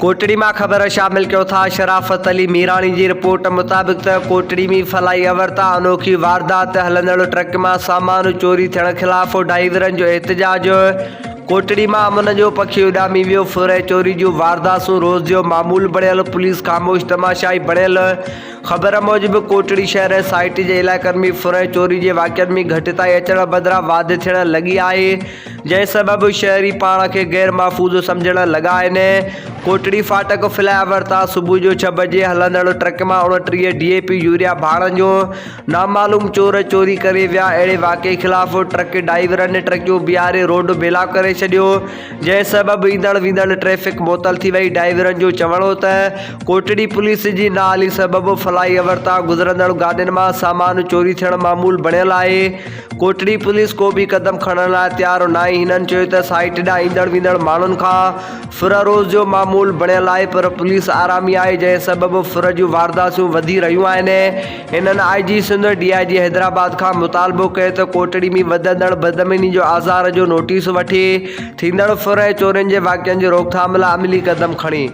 ڪوٽڙي مان خبر شامل ڪيو ٿا شرافت علي ميراڻي جي رپورٽ مطابق ته ڪوٽڙي ۾ فلائي اوور تان انوکي واردات هلندڙ ٽرڪ مان سامان چوري ٿيڻ خلاف ڊائيورن جو احتجاج ڪوٽڙي مان امن جو پکي اڏامي ويو ڦر ۽ چوري جون وارداتون روز جو معمول بڻيل پوليس خاموش تماشائي بڻيل خبر موجب ڪوٽڙي شهر ۽ سائيٽ جي علائقن ۾ ڦر ۽ چوري جي واقعن ۾ گهٽتائي اچڻ بدران واڌ ٿيڻ لڳي آهي جنهن سبب شهري پاڻ کي غير محفوظ سمجهڻ لڳا آهن. ڪوٽڙي ڦاٽڪ فلائي اوور تان صبح جو ڇهه بجي هلندڙ ٽرڪ مان 29 ڊي اي پي يوريا ڀاڻن جو نامعلوم چور چوري ڪري ويا اهڙي واقعي خلاف ٽرڪ ڊائيورن ٽرڪيون بيهاري روڊ بلاڪ ڪري ڇڏيو جنهن سبب ايندڙ ويندڙ ٽريفڪ معطل ٿي وئي ڊائيورن جو چوڻ هو ته ڪوٽڙي پوليس جي نااهلي سبب فلائي اوور تان گذرندڙ گاڏين مان سامان چوري ٿيڻ معمول بڻيل آهي ڪوٽڙي پوليس ڪو به قدم کڻڻ لاء تيار ناهي، هنن چيو ته سائيٽ ڏانهن ايندڙ ويندڙ ماڻهن کان ڦر روز جو معمول بڻيل آهي پر پوليس آرامي آهي جنهن سبب ڦر جون وارداتون وڌي رهيون آهن، هنن I G Sindh, D I G Hyderabad کان مطالبو ڪيو ته ڪوٽڙي ۾ وڌندڙ بدامني جو آزار جو نوٽيس وٺي ٿيندڙ ڦر ۽ چورين جي واقعن جي روڪٿام لاء عملي قدم کڻي.